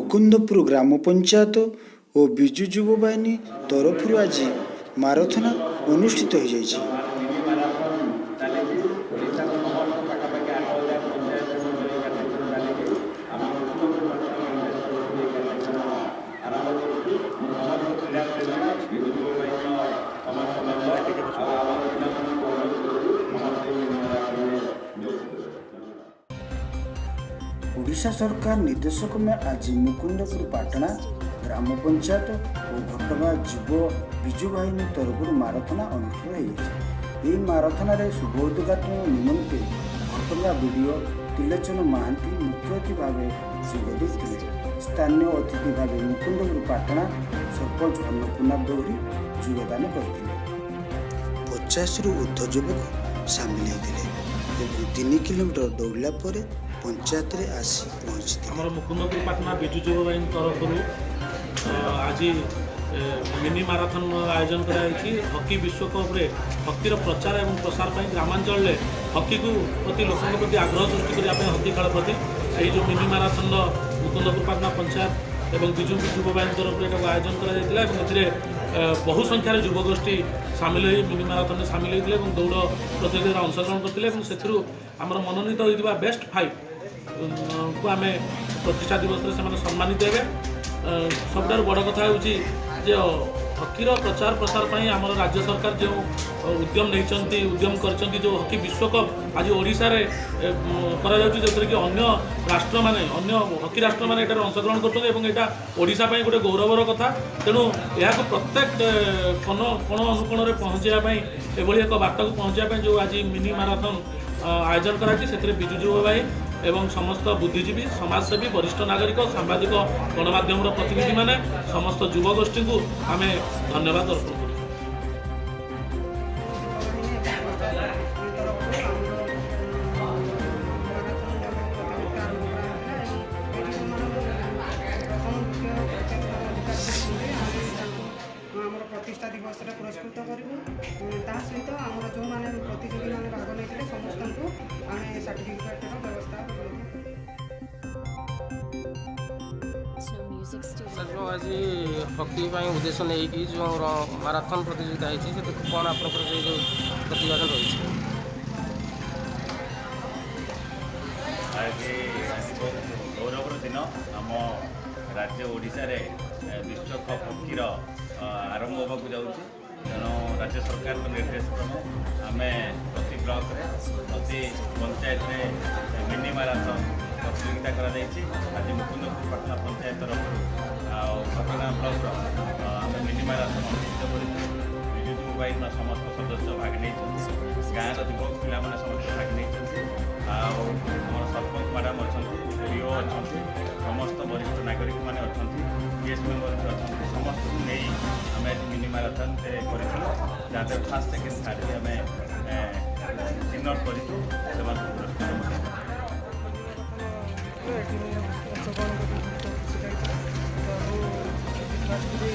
ମୁକୁନ୍ଦପୁର ଗ୍ରାମ ପଞ୍ଚାୟତ ଓ ବିଜୁ ଯୁବ ବାହିନୀ ତରଫରୁ ଆଜି ମାରାଥନ ଅନୁଷ୍ଠିତ ହୋଇଯାଇଛି। ମିନି ମାରାଥନ୍ ଚାଲିଛି। ଓଡ଼ିଶାର ସମସ୍ତ ପାଖାପାଖି 8000 ପଞ୍ଚାୟତ ଗୁଡ଼ିକରେ ଏହି କାର୍ଯ୍ୟକ୍ରମ ଚାଲିଛି। ଆମେ ମୁକୁନ୍ଦପୁର ପାଟଣା ପଞ୍ଚାୟତ ତରଫରୁ ଏହି କାର୍ଯ୍ୟକ୍ରମ ଆରମ୍ଭ କରୁଛୁ। ମୁଁ ସମସ୍ତ କ୍ରୀଡ଼ାପ୍ରେମୀ, ବିଜୁ ଯୁବ ବାହିନୀର ସମସ୍ତ ମେମ୍ବର ଆଉ ଆମର ପିଲାମାନଙ୍କୁ ଅନୁରୋଧ କରୁଛୁ, ସମସ୍ତେ ଏହି ମିନି ମାରାଥନରେ ଯୋଗ ଦେବେ। ଓଡ଼ିଶା ସରକାର ନିର୍ଦ୍ଦେଶକ୍ରମେ ଆଜି ମୁକୁନ୍ଦପୁର ପାଟଣା ଗ୍ରାମ ପଞ୍ଚାୟତ ଓ ଘଟଗାଁ ଯୁବ ବିଜୁ ବାହିନୀ ତରଫରୁ ମାରାଥନ ଅନୁଷ୍ଠିତ ହୋଇଯାଇଛି। ଏହି ମାରାଥନରେ ଶୁଭ ଉଦ୍ଘାଟନ ନିମନ୍ତେ ଘଟଗାଁ ବିଡ଼ିଓ ତ୍ରିଲୋଚନ ମହାନ୍ତି ମୁଖ୍ୟ ଅତିଥି ଭାବେ ଯୋଗ ଦେଇଥିଲେ। ସ୍ଥାନୀୟ ଅତିଥି ଭାବେ ମୁକୁନ୍ଦପୁର ପାଟଣା ସରପଞ୍ଚ ଅନ୍ନପୂର୍ଣ୍ଣା ଦେହୁରୀ ଯୋଗଦାନ କରିଥିଲେ। 50ରୁ ଉର୍ଦ୍ଧ୍ୱ ଯୁବକ ସାମିଲ ହୋଇଥିଲେ ଏବଂ 3 କିଲୋମିଟର ଦୌଡ଼ିଲା ପରେ ପଞ୍ଚାୟତରେ ଆସି ପହଞ୍ଚିଥିଲେ। ଆମର ମୁକୁନ୍ଦପୁର ପାଟଣା ବିଜୁ ଯୁବ ବାହିନୀ ତରଫରୁ ଆଜି ମିନି ମାରାଥନ ଆୟୋଜନ କରାଯାଇଛି। ହକି ବିଶ୍ୱକପ୍ରେ ହକିର ପ୍ରଚାର ଏବଂ ପ୍ରସାର ପାଇଁ, ଗ୍ରାମାଞ୍ଚଳରେ ହକିକୁ ପ୍ରତି ଲୋକଙ୍କ ପ୍ରତି ଆଗ୍ରହ ସୃଷ୍ଟି କରିବା ପାଇଁ, ହକି ଖେଳ ପ୍ରତି ଏହି ଯେଉଁ ମିନି ମାରାଥନର ମୁକୁନ୍ଦପୁର ପାଟଣା ପଞ୍ଚାୟତ ଏବଂ ବିଜୁ ଯୁବ ବାହିନୀ ତରଫରୁ ଏଟାକୁ ଆୟୋଜନ କରାଯାଇଥିଲା ଏବଂ ଏଥିରେ ବହୁ ସଂଖ୍ୟାରେ ଯୁବଗୋଷ୍ଠୀ ସାମିଲ ହୋଇ ମିନି ମାରାଥନରେ ସାମିଲ ହୋଇଥିଲେ ଏବଂ ଦୌଡ଼ ପ୍ରତିଯୋଗିତାରେ ଅଂଶଗ୍ରହଣ କରିଥିଲେ ଏବଂ ସେଥିରୁ ଆମର ମନୋନୀତ ହୋଇଥିବା ବେଷ୍ଟ ଫାଇଭ୍ କୁ ଆମେ ପ୍ରତିଷ୍ଠା ଦିବସରେ ସେମାନେ ସମ୍ମାନିତ ହେବେ। ସବୁଠାରୁ ବଡ଼ କଥା ହେଉଛି ଯେ ହକିର ପ୍ରଚାର ପ୍ରସାର ପାଇଁ ଆମର ରାଜ୍ୟ ସରକାର ଯେଉଁ ଉଦ୍ୟମ ନେଇଛନ୍ତି, ଉଦ୍ୟମ କରିଛନ୍ତି, ଯେଉଁ ହକି ବିଶ୍ୱକପ୍ ଆଜି ଓଡ଼ିଶାରେ କରାଯାଉଛି, ଯେଉଁଥିରେ କି ଅନ୍ୟ ରାଷ୍ଟ୍ରମାନେ, ଅନ୍ୟ ହକି ରାଷ୍ଟ୍ରମାନେ ଏଠାରେ ଅଂଶଗ୍ରହଣ କରୁଛନ୍ତି ଏବଂ ଏଇଟା ଓଡ଼ିଶା ପାଇଁ ଗୋଟେ ଗୌରବର କଥା। ତେଣୁ ଏହାକୁ ପ୍ରତ୍ୟେକ କୋଣ କୋଣ ଅନୁକୋଣରେ ପହଞ୍ଚାଇବା ପାଇଁ, ଏଭଳି ଏକ ବାର୍ତ୍ତାକୁ ପହଞ୍ଚାଇବା ପାଇଁ ଯେଉଁ ଆଜି ମିନି ମାରାଥନ ଆୟୋଜନ କରାଯାଇଛି, ସେଥିରେ ବିଜୁ ଯୁବ ବାହିନୀ ଏବଂ ସମସ୍ତ ବୁଦ୍ଧିଜୀବୀ, ସମାଜସେବୀ, ବରିଷ୍ଠ ନାଗରିକ, ସାମ୍ବାଦିକ, ଗଣମାଧ୍ୟମର ପ୍ରତିନିଧିମାନେ, ସମସ୍ତ ଯୁବଗୋଷ୍ଠୀଙ୍କୁ ଆମେ ଧନ୍ୟବାଦ ଅର୍ପଣ କରୁଛୁ। ତରଫରୁ ଆମର ମାରାଥନ ପ୍ରତିଯୋଗିତା ଆରମ୍ଭ କରାଯାଇଥିଲା ଏବଂ ଏଠି ଯେଉଁମାନେ ପ୍ରଥମ, ଦ୍ୱିତୀୟ, ତୃତୀୟ ସ୍ଥାନ ଅଧିକାର କରିଛନ୍ତି, ଆମେ ତାଙ୍କୁ ଆମର ପ୍ରତିଷ୍ଠା ଦିବସରେ ପୁରସ୍କୃତ କରିବୁ। ତା ସହିତ ଆମର ଯେଉଁମାନେ ପ୍ରତିଯୋଗୀମାନେ ଭାଗ ନେଇଥିଲେ, ସମସ୍ତଙ୍କୁ ଆମେ ସାର୍ଟିଫିକେଟ୍ର ବ୍ୟବସ୍ଥା ମଧ୍ୟ Snow Music Studio. Sir, ଯେଉଁ ଆଜି ହକି ପାଇଁ ଉଦ୍ଦେଶ୍ୟ ନେଇକି ଯେଉଁ ମାରାଥନ୍ ପ୍ରତିଯୋଗିତା ହେଇଛି, ସେଥିରେ କ'ଣ ଆପଣଙ୍କର ସେଇ ଯେଉଁ ପ୍ରତିବାଦ ରହିଛି? ଆଜି ଆଜି ବହୁତ ଗୌରବର ଦିନ। ଆମ ରାଜ୍ୟ ଓଡ଼ିଶାରେ ବିଶ୍ୱକପ୍ ହକିର ଆରମ୍ଭ ହେବାକୁ ଯାଉଛି। ତେଣୁ ରାଜ୍ୟ ସରକାରଙ୍କ ନିର୍ଦ୍ଦେଶ କ୍ରମେ ଆମେ ପ୍ରତି ବ୍ଲକରେ, ପ୍ରତି ପଞ୍ଚାୟତରେ ମିନି ମାରାଥନ୍ ପ୍ରତିଯୋଗିତା କରାଯାଇଛି। ଆଜି ମୁକୁନ୍ଦପୁର ପାଟଣା ପଞ୍ଚାୟତ ତରଫରୁ ଆଉ ଘଟଗାଁ ବ୍ଲକର ଆମେ ମିନି ମାରାଥନ୍ ଅନୁଷ୍ଠିତ କରିଛୁ। ବିଜୁ ଯୁବ ବାହିନୀର ସମସ୍ତ ସଦସ୍ୟ ଭାଗ ନେଇଛନ୍ତି। ଗାଁର ଯୁବକ ପିଲାମାନେ ସମସ୍ତେ ଭାଗ ନେଇଛନ୍ତି। ଆଉ ଆମର ସରପଞ୍ଚ ମ୍ୟାଡ଼ାମ୍ ଅଛନ୍ତି, ବିଓ ଅଛନ୍ତି, ସମସ୍ତ ବରିଷ୍ଠ ନାଗରିକମାନେ ଅଛନ୍ତି, ପିଏସ୍ ମେମ୍ବର ବି ଅଛନ୍ତି। ସମସ୍ତଙ୍କୁ ନେଇ ଆମେ ଆଜି ମିନି ମାରାଥନ୍ କରିଥିଲୁ, ଯାହାଦ୍ୱାରା ଫାର୍ଷ୍ଟ, ସେକେଣ୍ଡ, ଥାର୍ଡ଼ ବି ଆମେ ଚିହ୍ନଟ କରିଛୁ। ସେମାନଙ୍କୁ ପୁରସ୍କୃତ ମଧ୍ୟ କରିଛୁ। ଏଠି ମୁଁ ଅଂଶଗ୍ରହଣ କରି ବହୁତ ଖୁସି ଲାଗିଥିଲା। ତ ମୁଁ ଫାଷ୍ଟ ବି